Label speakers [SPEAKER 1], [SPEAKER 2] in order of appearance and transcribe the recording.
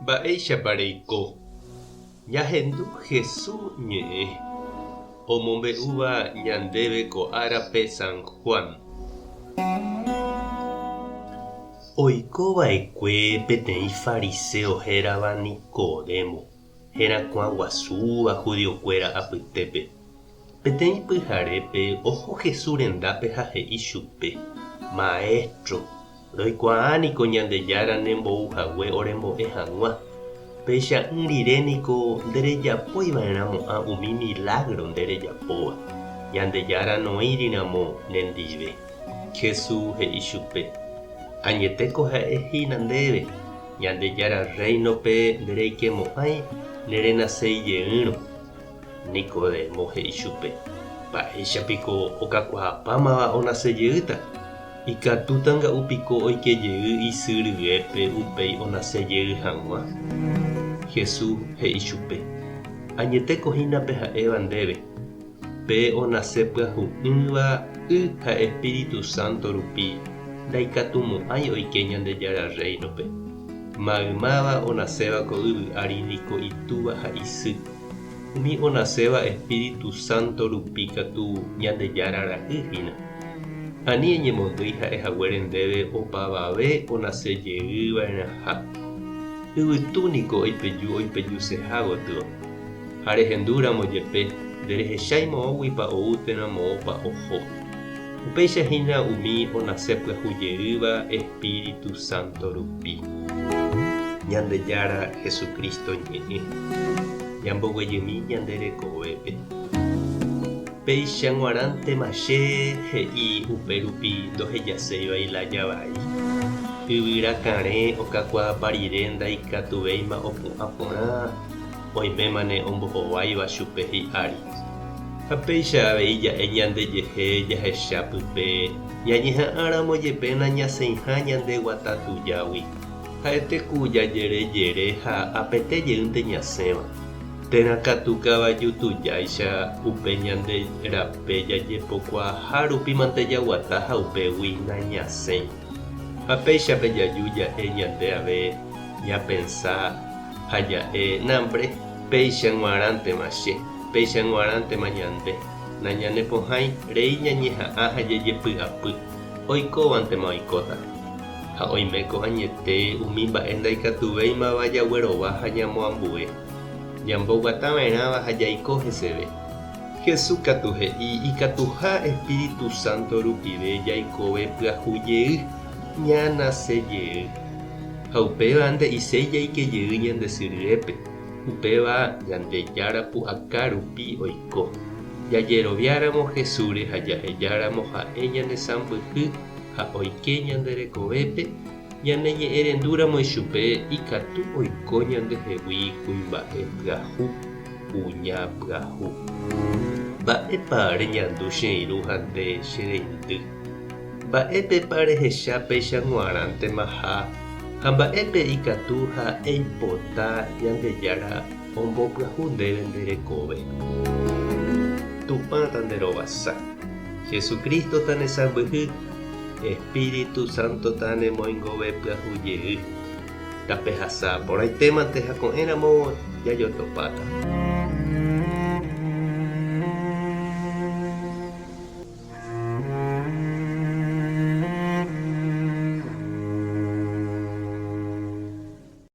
[SPEAKER 1] Mba'éichapa reiko? Ñahendu Hesu ñe'ẽ omombe'úva ñandéve ko árape San Juan. Oiko va'ekue peteĩ fariseo hérava Nicodemo, herakuã guasúva judiokuéra apytépe. Peteĩ pyharépe oho Jesús rendápe ha he'i chupe, Maéstro, roikuaa niko Ñandejára nembou hague orembo'e hag̃ua, peicha'ỹ rire niko nderejapói va'erãmo'ã umi milágro nde rejapóva, Ñandejára noĩri ramo nendive. Jesús he'i chupe, Añetéko ha'e hína ndéve, Ñandejára Rréinope ndereikemo'ãi nerenaséi jeýrõ. Nicodemo he'i chupe, Mba'éicha piko okakuaapámava onase jeýta? Ikatúta nga'u piko oike jey isy ryépe upéi onase jey hag̃ua? Jesús he'i chupe, Añetéko hína pe ha'éva ndéve, pe onase pyahu'ỹva y ha Espíritu Santo rupi ndaikatumo'ãi oike Ñandejára Rréinope. Maymáva onaséva ko yvy ári niko itúva ha isy. Umi onaséva Espíritu Santo rupi katu Ñandejára ra'y hína. Ani eñemondýi ha'e haguére ndéve opavave onase jey va'erãha. Yvytu niko oipeju oipejuseha gotyo. Ha rehendúramo jepe, nderehechái moõguipa ou térã moõpa oho. Upéicha hína umi onase pyahu jeýva Espíritu Santo rupi. Ñandejára Jesucristo ñe'ẽ, ñamboguejymi ñande rekovépe. Péicha g̃uarãntema che he'i upe rupi ndohejaséiva ilája vai. Yvyra karẽ okakuaapa rire ndaikatuvéima opu'ã porã. Oimémane ombohováiva chupe hi'ári. Ha péicha avei ja'e ñandejehe jahecha pype ñañeha'ãramo jepe nañasẽiha ñande guata tujágui, ha'ete ku jajere jere ha apete jeýnte ñasẽva. Térã katu kavaju tujáicha upe ñande rape jajepokuaaha rupi mante jaguata ha upégui nañasẽi. Ha péichape jaju ja'e ñande ave ñapensa Ha ja'e, Nambre, péicha g̃uarãntema che, péicha g̃uarãntema ñande, nañanepohãi rei ñañeha'ã ha jajepy'apy, oikóvantema oikóta. Ha oiméko añete umi mba'e ndaikatuvéimava jaguerova ha ñamoambue, ñamboguatava'erãva ha jaiko heseve. Jesús katu he'i ikatuha Espíritu Santo rupive jaikove pyahu jey, ñanase jey. Ha upéva nde'iséi jaike jey ñande sy ryépe, upéva Ñandejára pu'aka rupi oiko. Jajeroviáramo Jesúsre ha jahejáramo ha'e ñanesãmbyhy ha oike ñande rekovépe, ñaneñe'ẽrendúramo ichupe ikatu oiko ñandehegui kuimba'e pyahu, kuña pyahu. Mba'épa reñandu che irũ ha nde che reindy? Mba'épepa rehecha péicha g̃uarãntemaha ha mba'épe ikatu ha eipota Ñandejára ombopyahu ndéve nde rekove? Tupã tanderovasa, Jesucristo tanesãmbyhy, Espíritu Santo tanemoingove pyahu jey. Tapehasa porãitémante ha ko'ẽramo jajotopáta.